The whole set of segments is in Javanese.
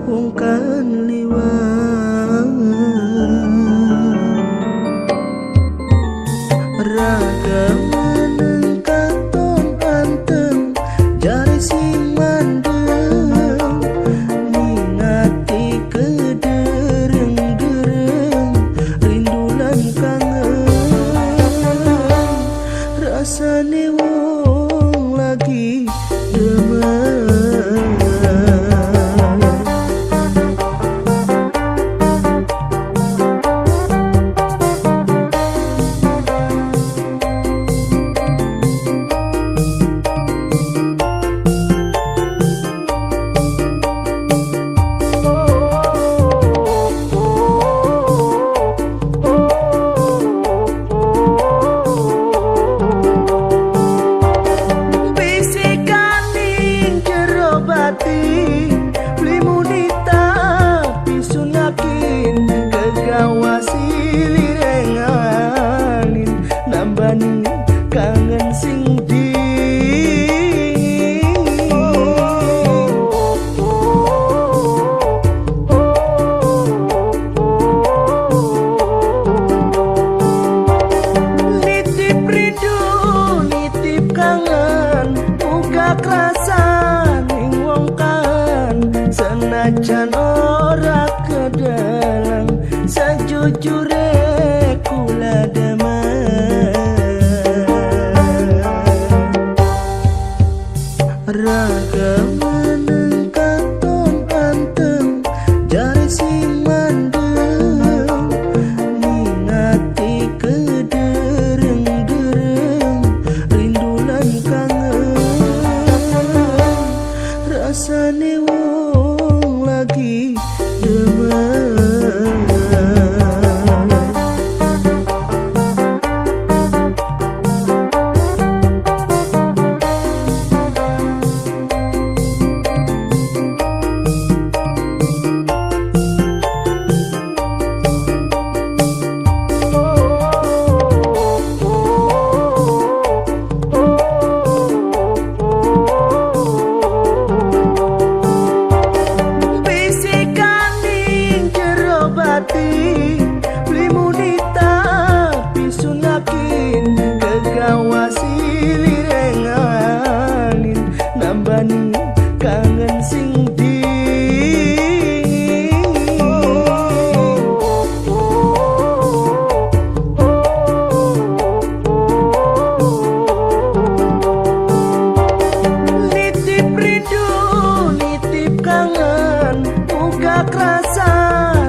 wong kan liwat. Raga meneng katon anteng jare sing mandeng, ningati kedereng-dereng rindu lan kangen. Rasane wong lagi demen. Bisikaning jero batin beli muni tapi sun yakin, kegawasi lirenganin nambani kangen sing di. Nitip rindu, nitip kangen, uga krasa ning wong kan, senajan ora kedalang sejujure kula demen. Raga meneng katon anteng jare sing mandeng, ningati kedereng-dereng rindu lan kangen. Rasane wong lagi demen. Bisikaning jero batin beli muni tapi sun yakin, kegawasi lirenganin nambani kangen sing di. Nitip rindu, nitip kangen, uga krasa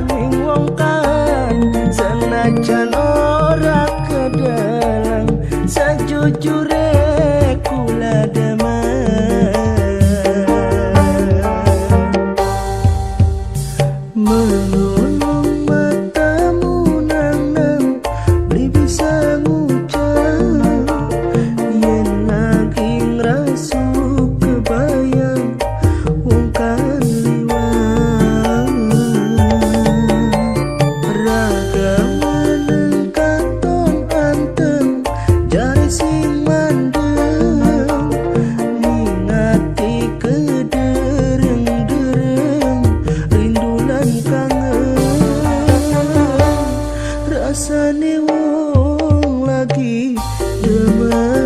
ning wong kan, senajan ora kedalang sejujure kula demen. Melulung matamu nang nang beli bisa ngucap, yen lagi ngrasuk kebayang wong kan liwat. Raga meneng katon anteng jare sing mandeng, ningati kedereng-dereng rindu lan kangen. Rasane wong lagi demen.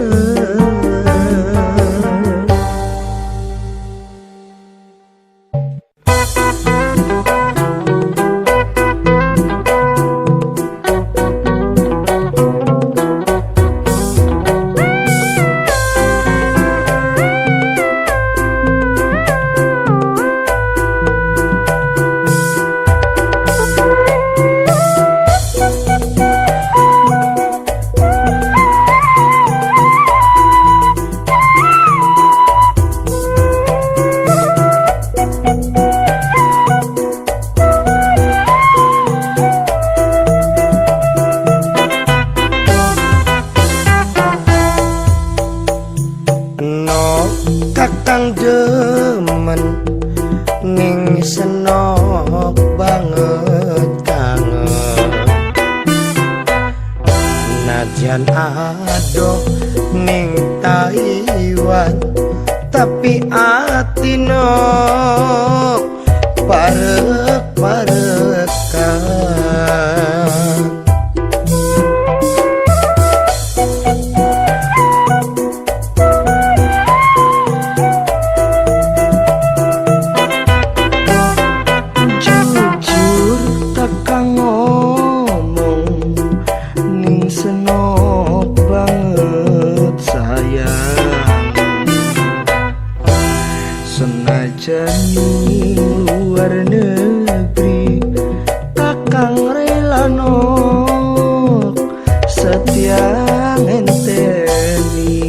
No kakang demen ning senok banget kangen, najan adoh ning Taiwan tapi ati nok parek. Senajan ning luar negeri, kakang rela nok setia ngenteni.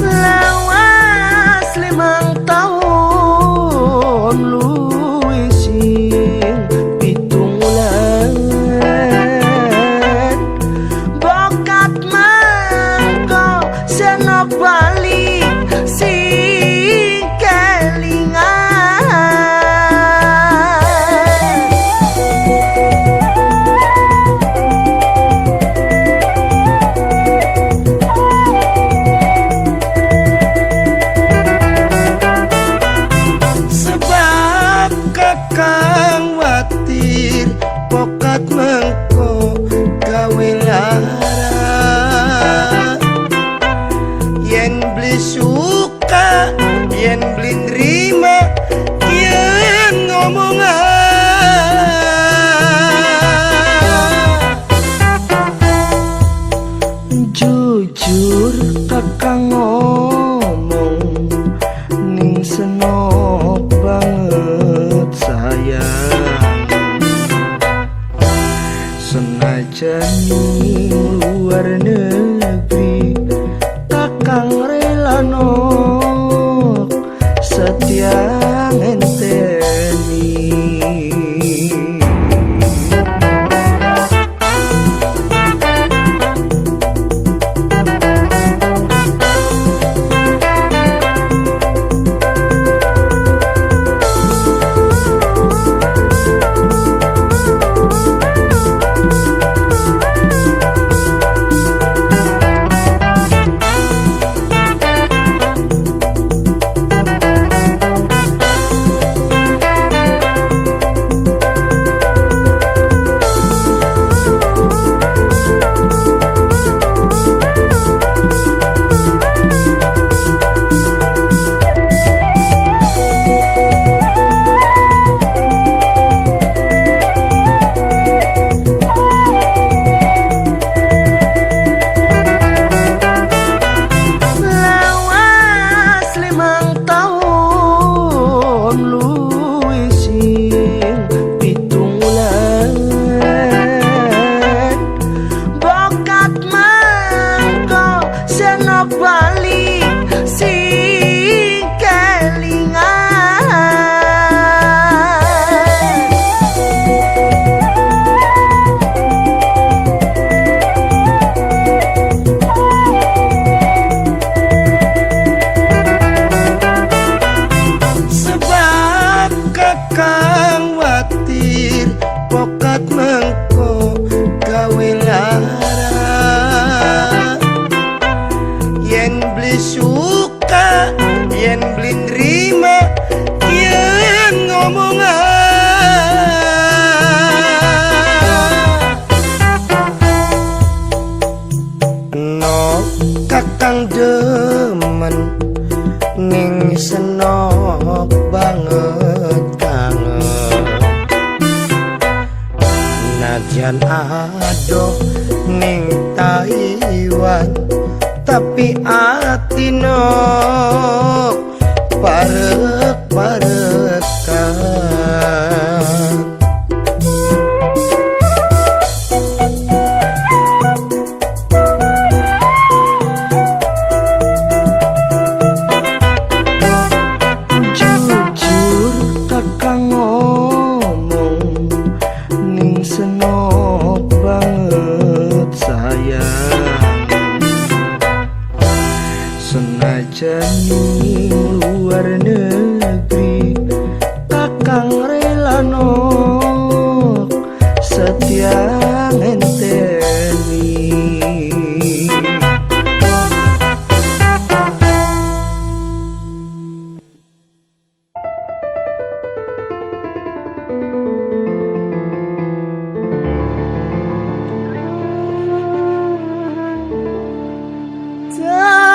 Lawas 5 tahun luwih sing 7 wulan, bokat mangko senok balik sing kelingan. Sebab kakang watir pokat mengko gawe lara, yen beli suka yen beli nrima yen ngomong. Jujur kakang ngomong ning senok banget sayang. Senajan ning luar negeri, kakang rela nok setia ngenteni. Lawas 5 tahun luwih sing 7 wulan, bokat mangko senok balik sing kelingan. Sebab kakang watir pokat mengko gawe lara, yen beli suka yen beli nrima yen ngomong. No kakang demen ning senok banget kangen, najan adoh ning Taiwan tapi ati nok parek parekan. Jujur kakang ngomong ning senok banget. Senajan ning luar negeri, kakang rela nok setia ngenteni.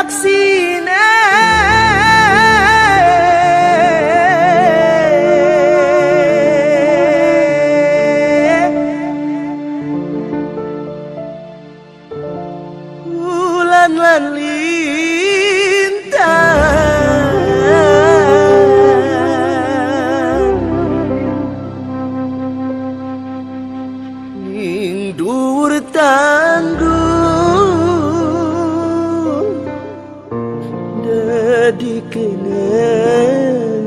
Taksine bulan lan lintang ning dhuwur tanggul dadi kenangan.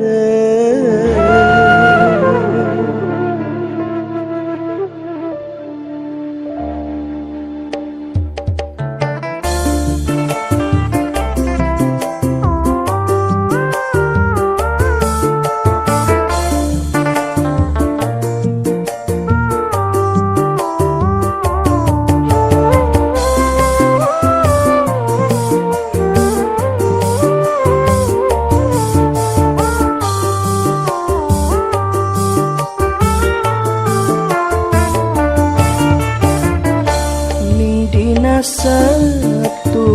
Ning dina Sabtu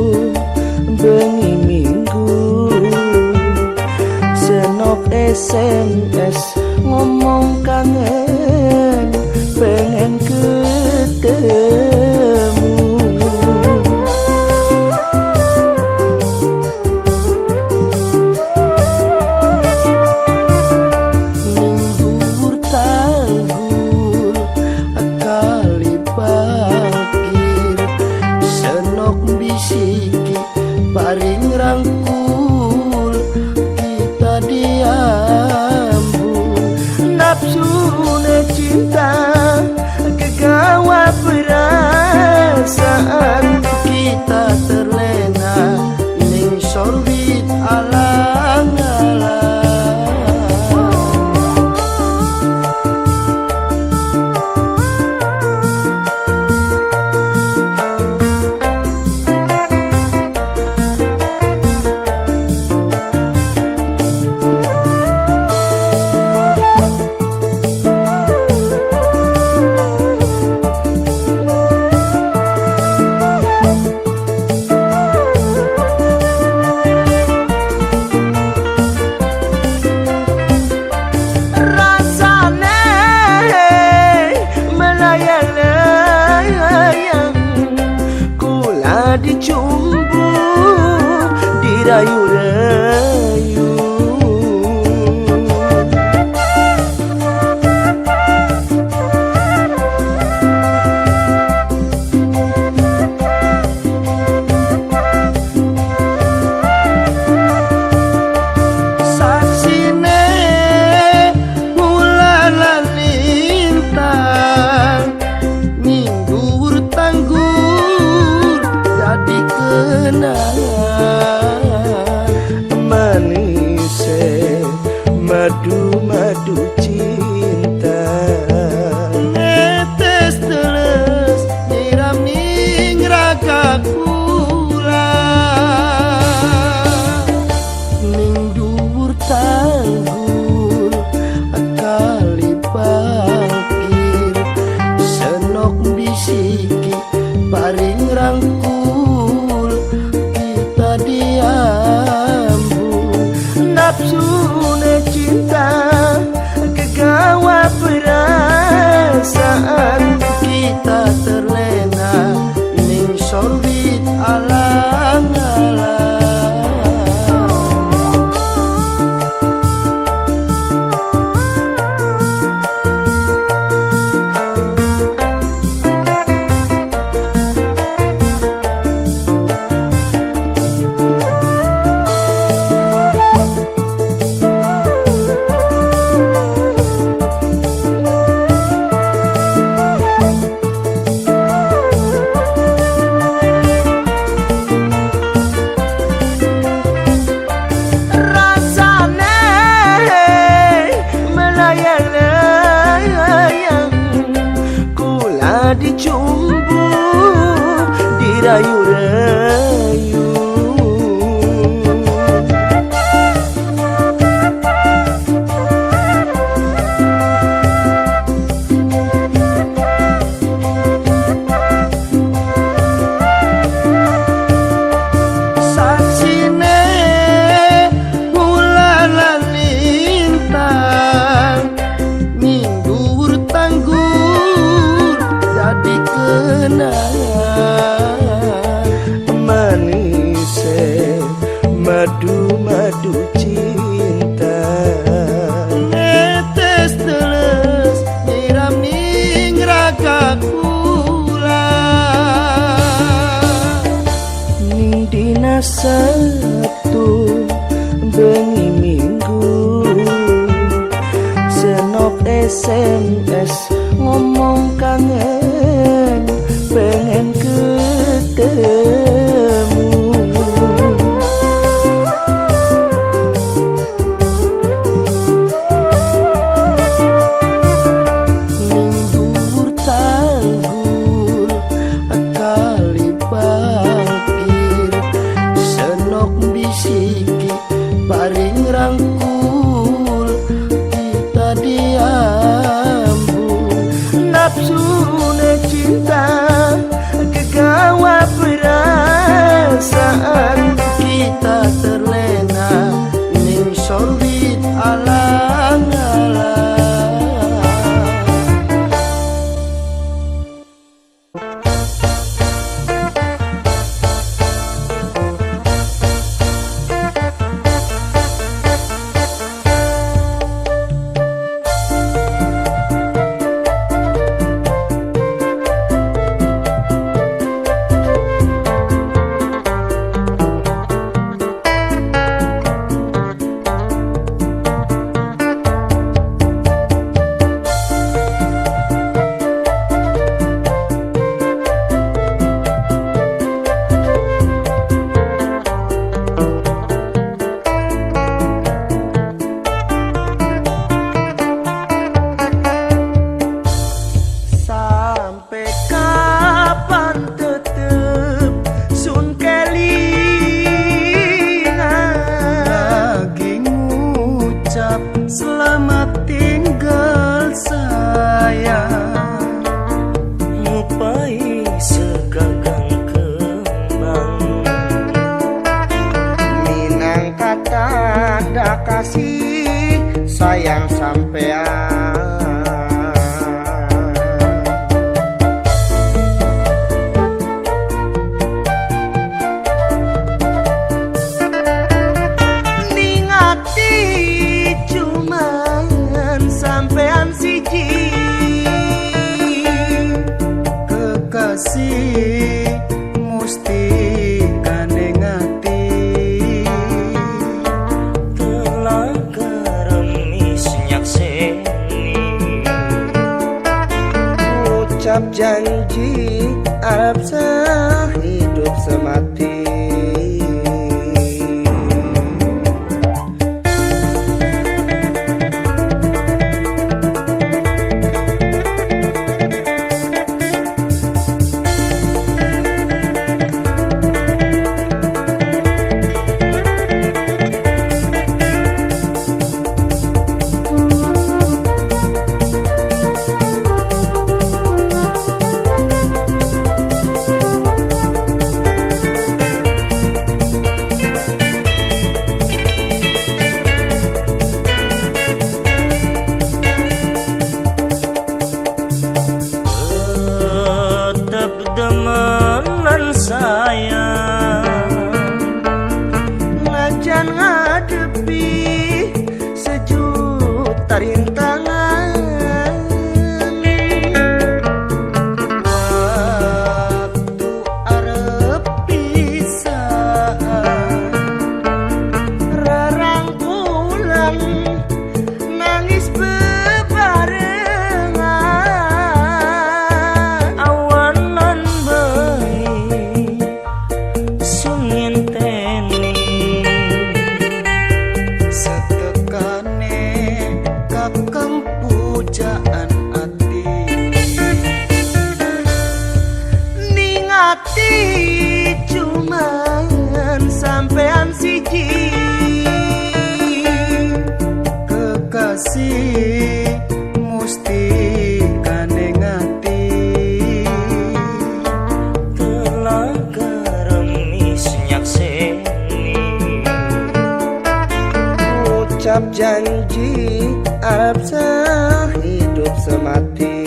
bengi Minggu, senok SMS ngomong kangen pengen ketemu. Ning dhuwur tanggul kali bangkir, senok bisiki paring rangkul kita diambung. Nafsune cinta kegawa perasaan, kita terlena ning sorbit alang-alang. Rasane melayang-layang, kula dicumbu dirayu-rayu. Saksine bulan lan lintang ning dhuwur tanggul dadi kenangan. Manise madu-madu cinta, Netes teles nyiram ning raga kula. Ning dhuwur tanggul kali bangkir, senok bisiki paring rangkul kita diambung. Nafsune cinta kegawa perasaan, Kita terlena ning sorbit alang-alang. Dayu rayu. Saksine bulan lan lintang ning dhuwur tanggur dadi kenangan. Manise madu-madu cinta, Netes teles nyiram ning raga kula. Ning dina Sabtu bengi Minggu, senok SMS ngomong kangen, pengen ketemu. Ning dhuwur tanggul kali bangkir, senok bisiki paring rangkul kita diambung. Nafsune cinta kegawa perasaan, Kita terlena ning sorbit alang-alang. Sampai kapan tetep sun kelingan, Lagi ngucap selamat tinggal sayang. Ngupai segagang kembang, Minangka tanda kasih sayang sampean. Ning ati cuman sampean siji, Kekasih musti gandeng ati. Telaga remis nyakseni, Ucap janji arep hidup semati. Ucap janji arep sehidup semati.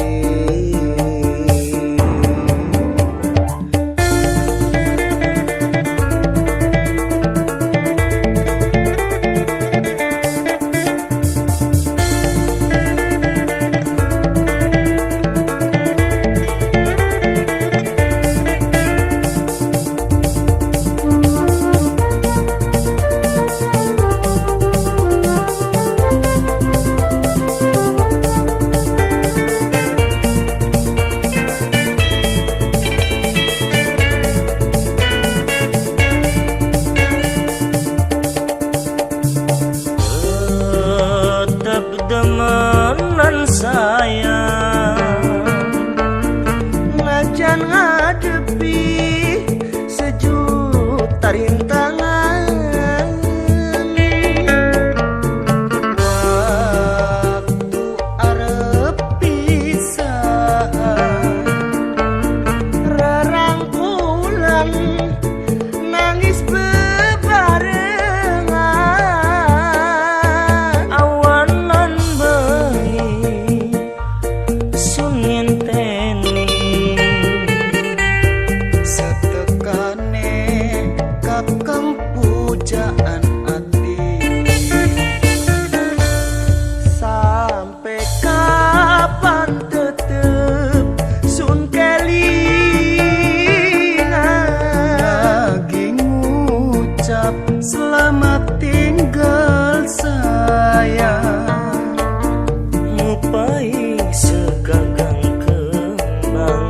Tetep demenan sayang, Najan ngadepi sejuta rintangan. Waktu arep pisah, rerangkulan nangis bebarengan. Awan lan bengi sun ngenteni, setekane kakang pujaan ati. Sampai kapan tetep sun kelingan, Lagi ngucap selamat tinggal sayang. Ngupai segagang kembang,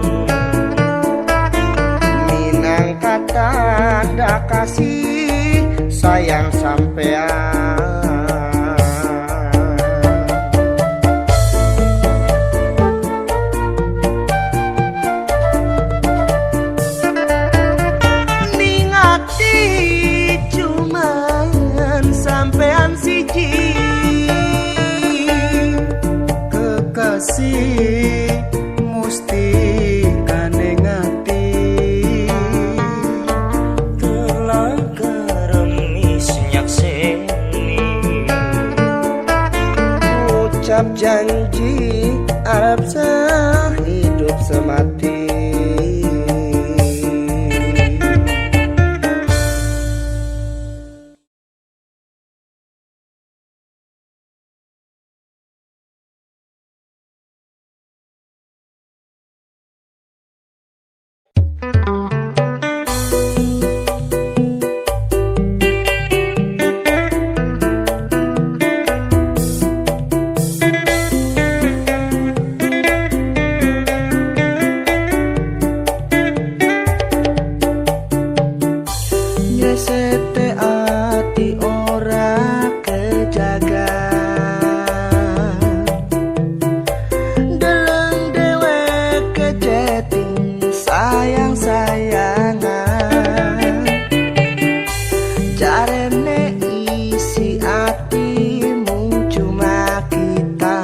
minangka tanda kasih sayang sampean. Ning ati cuman sampean siji, Kekasih mustikane ngati. Telaga remis nyakseni, ucap janji arep sehidup semati. Ngresete ati ora kejaga, deleng dheweke chatting sayang-sayangan. Jarene isi atimu cuma kita,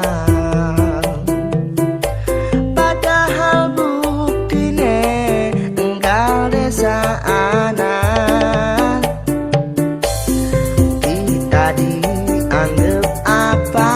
padahal buktine enggal desa anak. Kita dianggap apa?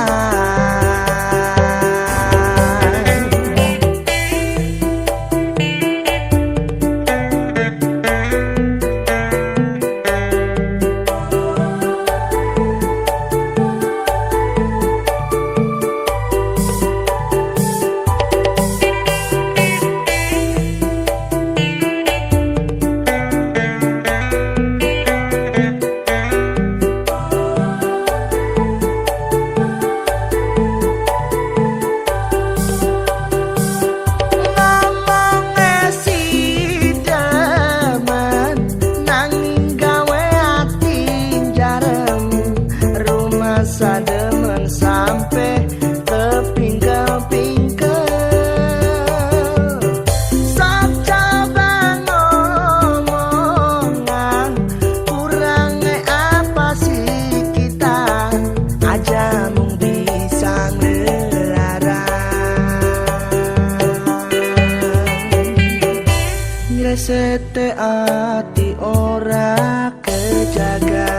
Ngomong sidemen nanging gawe ati jarem, rumah sademen sampe kepingkel-pingkel. Sok coba ngomongan kurangnya apa sih kita, aja mung bisa nglarang. Ngresete ati ora kejaga.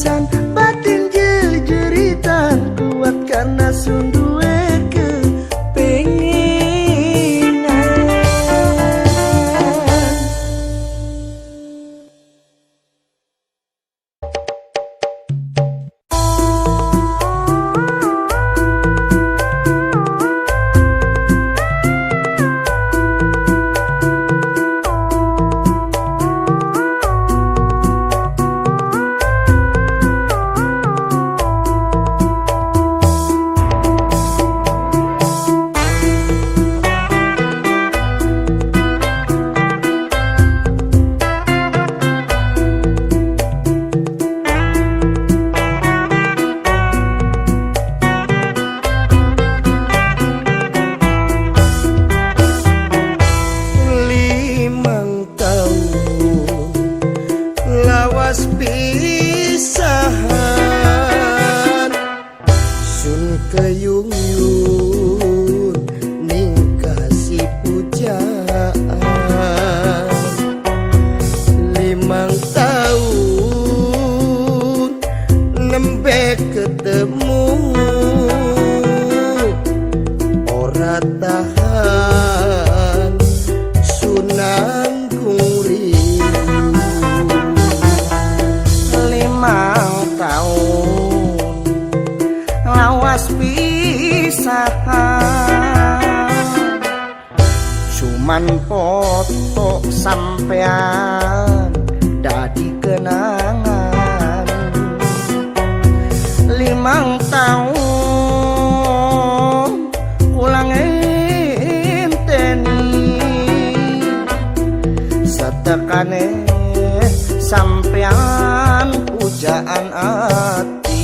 Tangisan batin jeritan kuat karena sun duwe kepenginan. 5 tahun lawas pisahan, sun keyung yun ning kasih pujaan. 5 tahun nembe ketemu, ora tahan sunanggung rindu. 5 tahun lawas pisahan, cuman foto sampean dadi kenangan. 5 tahun kula ngenteni setekane sampean pujaan ati.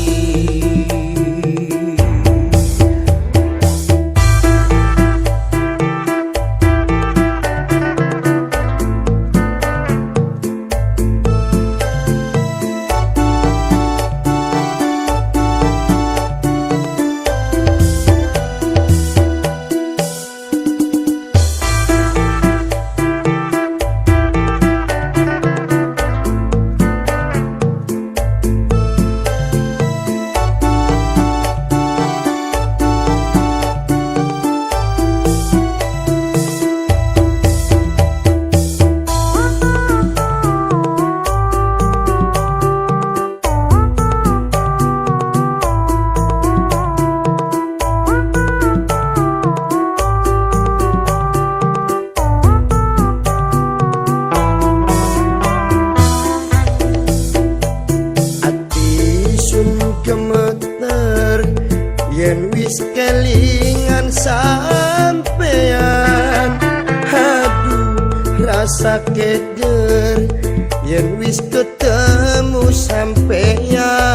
Ati sun gemeter yen wis kelingan sampean. Aduh, rasa keder yen wis ketemu sampean.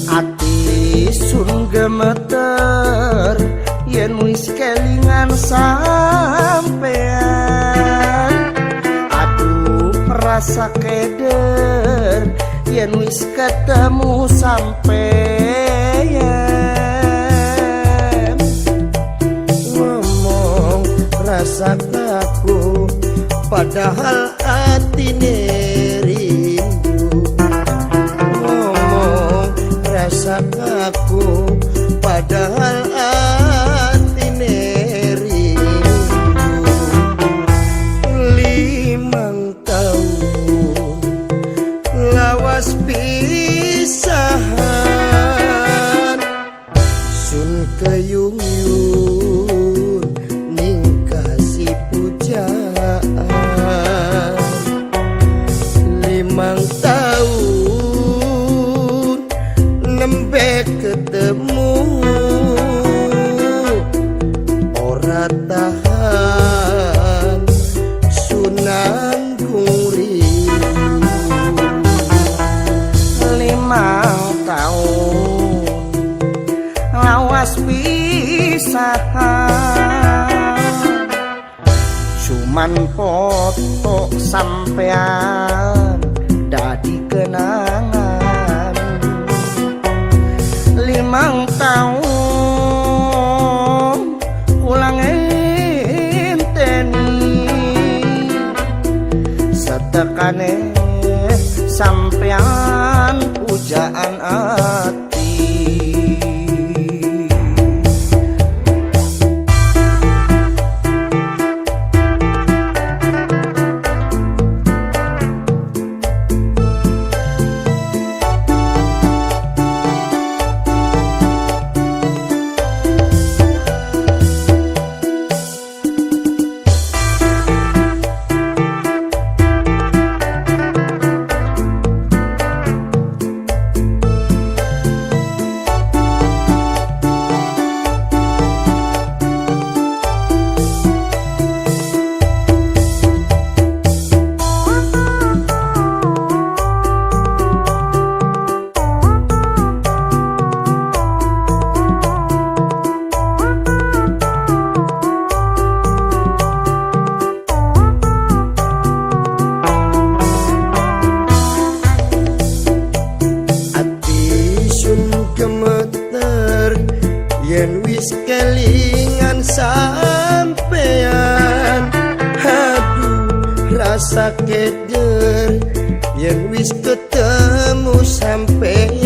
Ati sun gemeter yen wis kelingan sampean. Aduh, rasa keder yen wis ketemu sampean. Ngomong rasa kaku padahal atine rindu. Ngomong rasa kaku padahal atine rindu. 5 tahun lawas pisahan, sun keyung yun ning kasih pujaan. 5 tahun nembe ketemu, ora tahan sunanggung rindu. 5 tahun lawas pisahan, Cuman foto sampean dadi kenangan. 5 tahun kula ngenteni, setekane sampean pujaan ati. Ati sun gemeter yen wis kelingan sampean. Aduh, rasa keder yen wis ketemu sampean.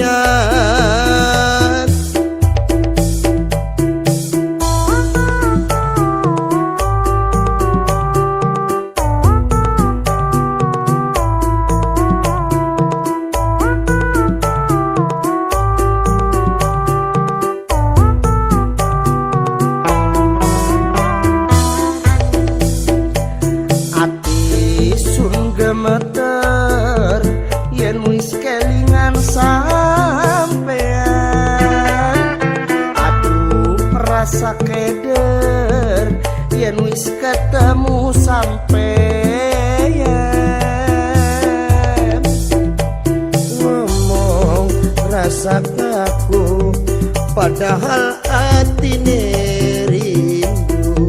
Ati sun gemeter yen wis kelingan sampean. Aduh, rasa keder yen wis ketemu sampean. Ngomong rasa kaku padahal atine rindu.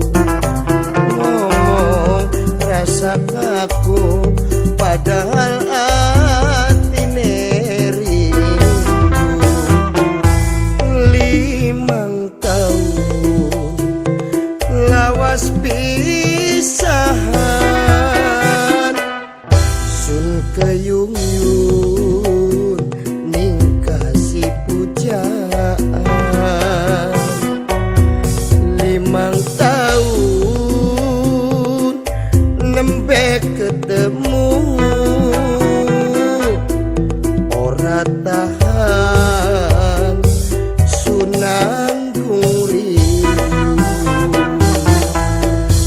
Ngomong rasa kaku padahal atine rindu. 5 tahun lawas pisahan, sun keyung yun ning kasih pujaan. 5 tahun nembe ketemu, ora tahan sunanggung rindu.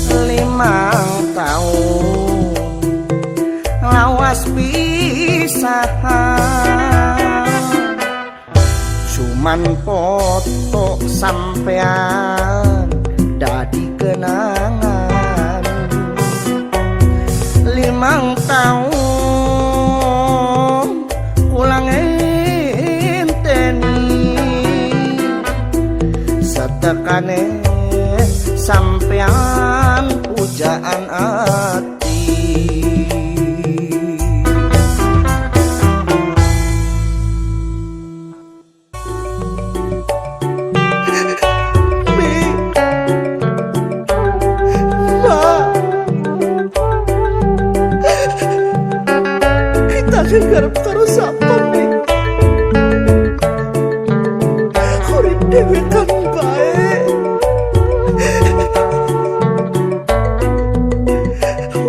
5 tahun lawas pisahan, cuman foto sampean dadi kenangan. 5 tahun kula ngenteni, setekane sampean pujaan ati. Mi, Ma, kita garap karo sapa, Mi? Urip dhewe kan bae.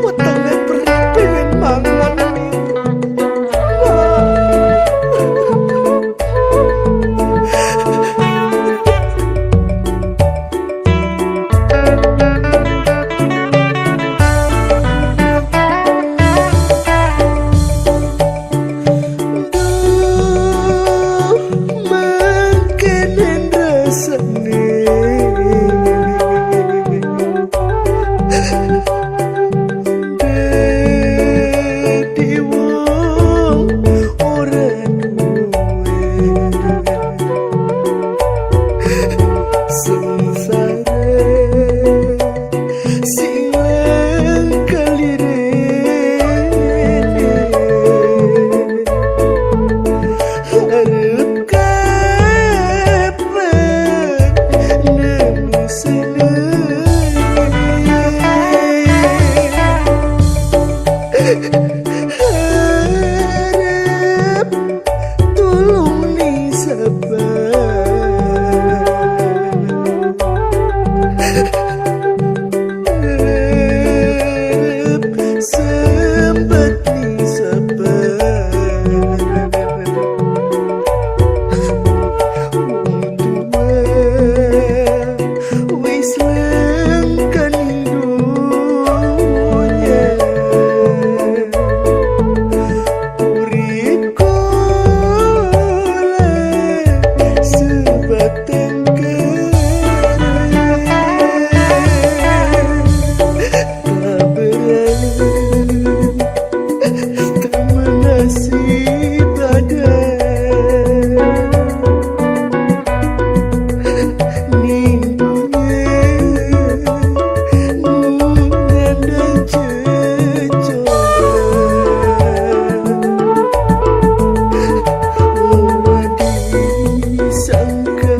Wetenge perih pengen mangan, Mi. Ma. Weteng kere kaberan temen nasib badan ning dunya mung nandang cecoban ora disangka.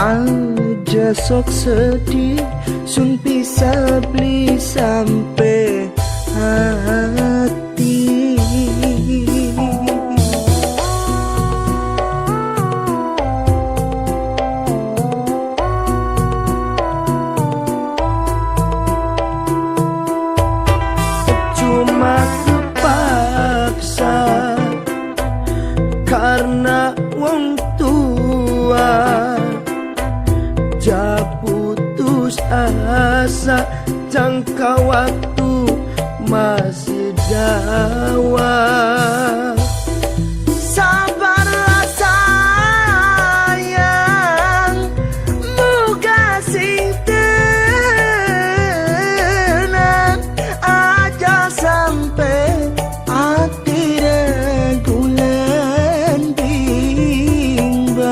Aja sok sedih, sun bisa beli sampai hati. Cuma kepaksa karena wong tua, ja putus asa, jangka waktu masih dawa. Sabarlah sayang, muga sing tenang. Aja sampai ati ragulan bimbang.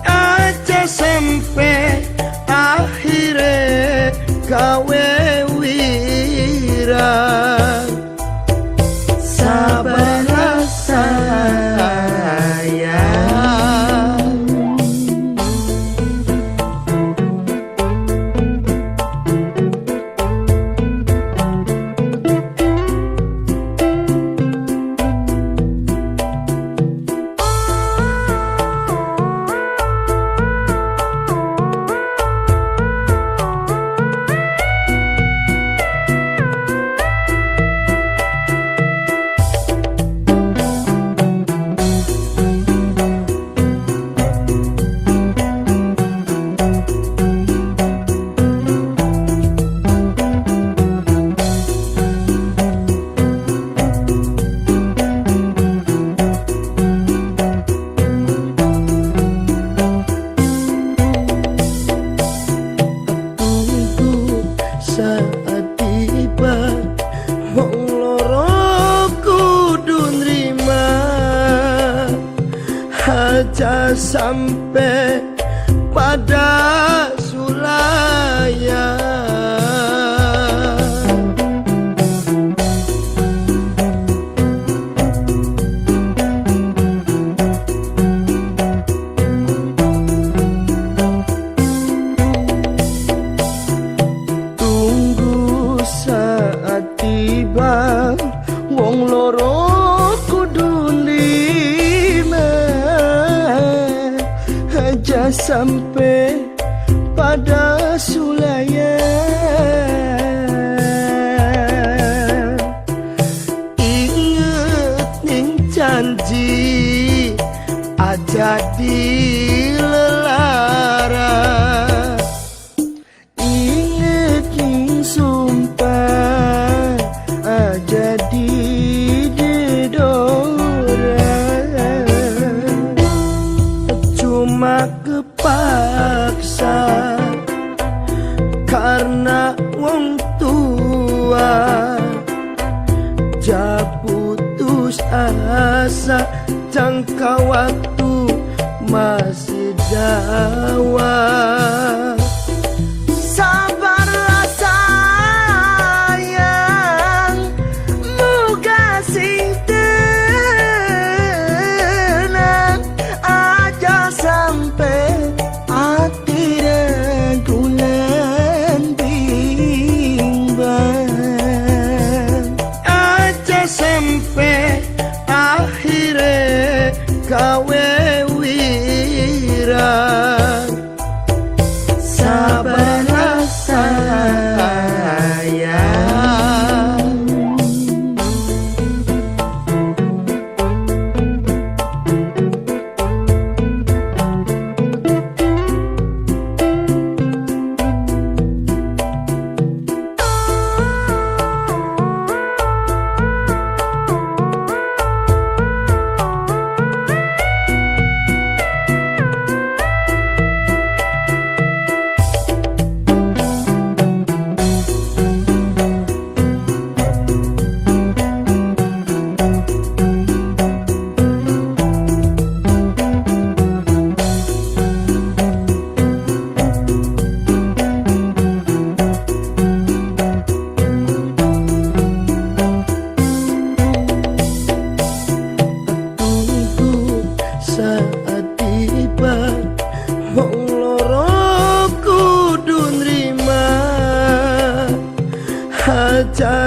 Aja sampai akhire gawe wirang. Sabarlah sayang. Tunggu saat tiba, wong loro kudu nrima. Aja sampai pada sulaya. Tunggu saat tiba, wong loro kudu lima. Aja sampai pada sulaya. Inget ning janji, aja dilelara. Inget ning sumpah, aja didedora. Cuma kepaksa karena wong tua, ja putus asa, jangka waktu masih dawa. Sabarlah sayang, muga sing tenang. Aja sampai ati ragulan bimbang. Aja sampai akhire gawe wirang.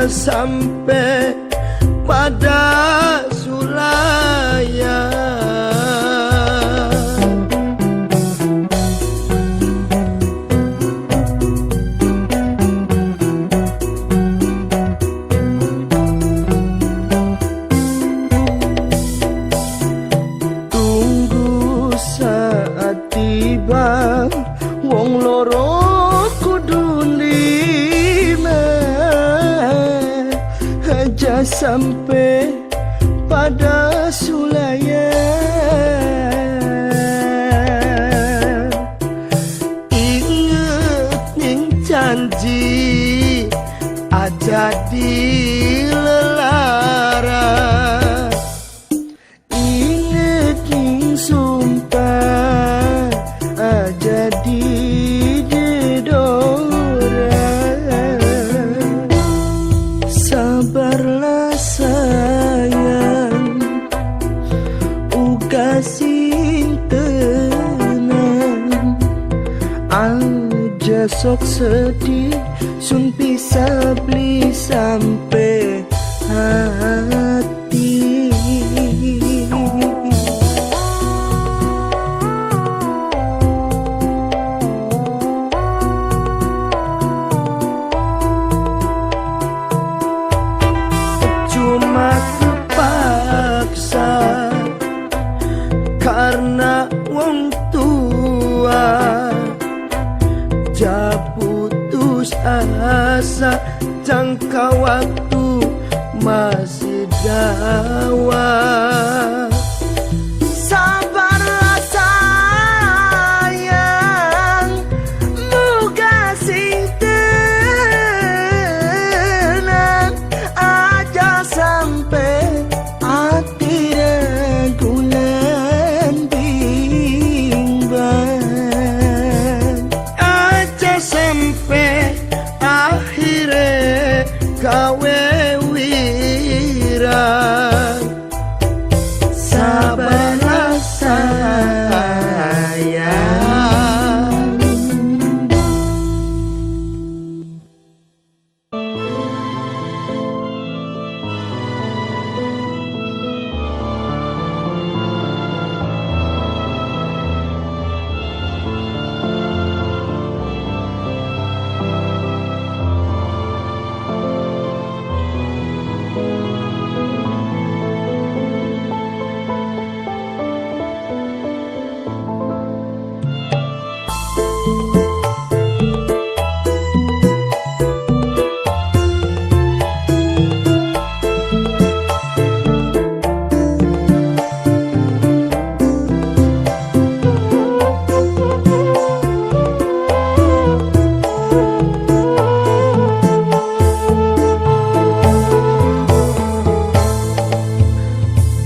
Aja sampai pada sulaya. Tunggu saat tiba, wong loro kudu lima. Aja sampai pada sulaya. Inget ning janji, aja dilelara. Inget ning sumpah, aja didedora. Sabarlah sayang, uga sing tenang. Aja sok sedih, sun bisa beli sampai hati. Cuma terpaksa karena wong tua, ja putus asa, jangka waktu masih dawa. Sabarlah sayang, muga sing tenang. Aja sampai ati ragulan bimbang. Aja sampai akhire gawe wirang. Sabarlah sayang.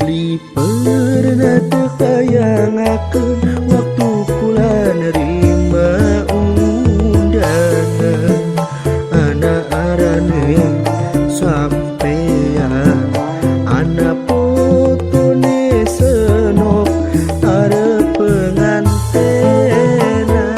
Beli pernah terbayangaken waktu kula nerima undangan. Anak arane sampeyan, anak putune senok arep pengantenan.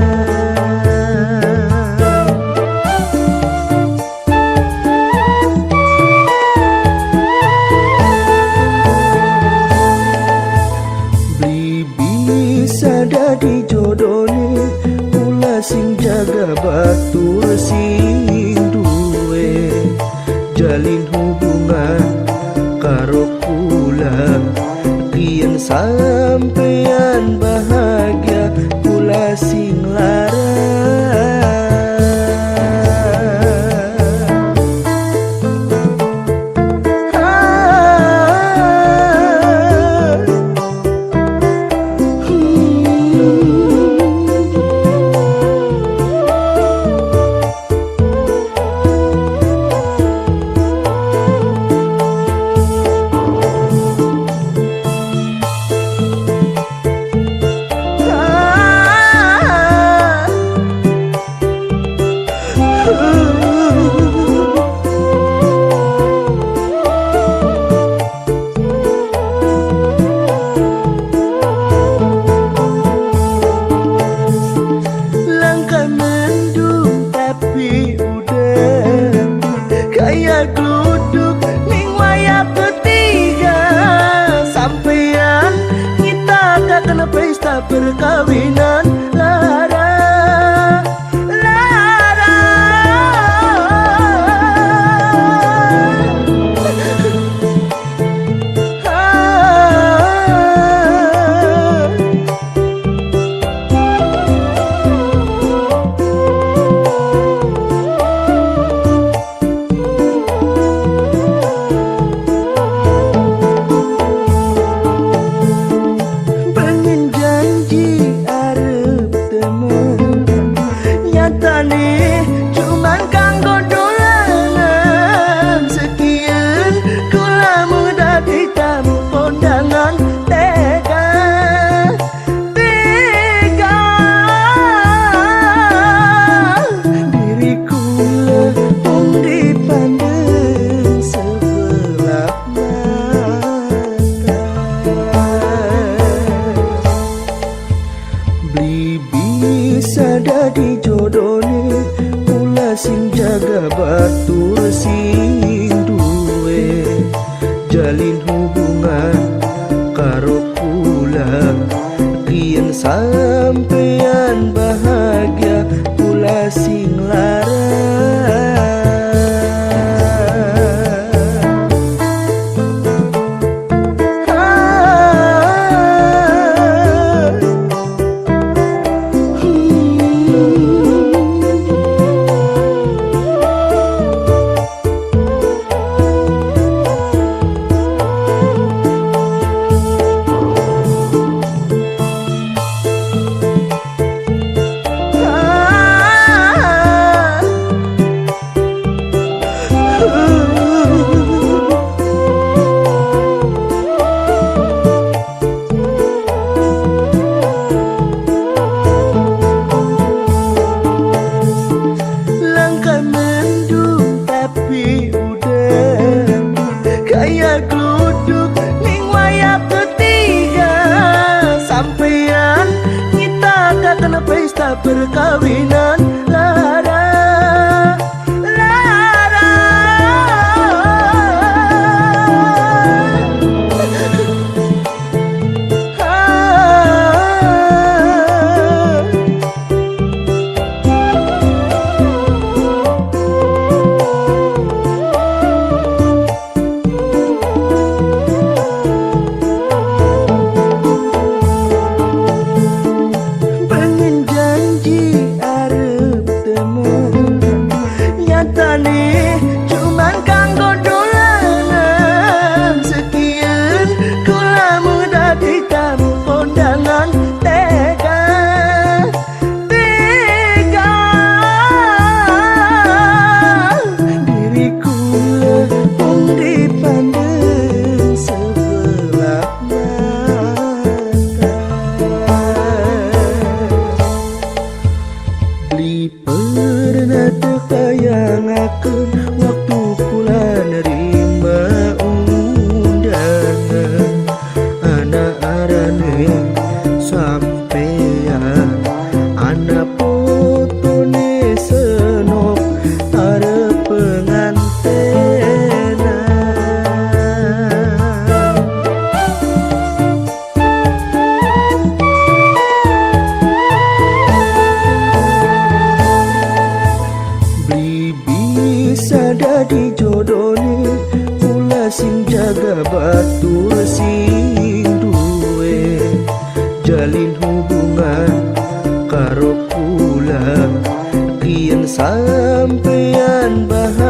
Beli bisa dadi jodone, kula sing jaga batur sing duwe. Jalin hubungan karo kula, kian sampeyan bahagia, kula sing lara. Ah. Beli bisa dadi jodone, kula sing jaga batur sing duwe. Jalin hubungan karo kula, kian sampean bahagia, kula sing lara. Ah. Langkah mendung tapi udah kayak gluduk ning wayah ketiga. Sampean kita kena pesta perkawinan. Lara, lara. Ah. Pengen janji arep temen, nyatane cuman kanggo dolanan. Sekian kula muda ditamu kondangan. Tega, tega diriku pun dipandang sebelah mata. Beli pernah terbayangaken waktu kula nerima undangan. Anak arane sampean, anak putune senok arep pengantenan. Beli bisa dadi jodone, kula sing jaga batur sing duwe. Jalin hubungan karo kula, kian sampean bahagia.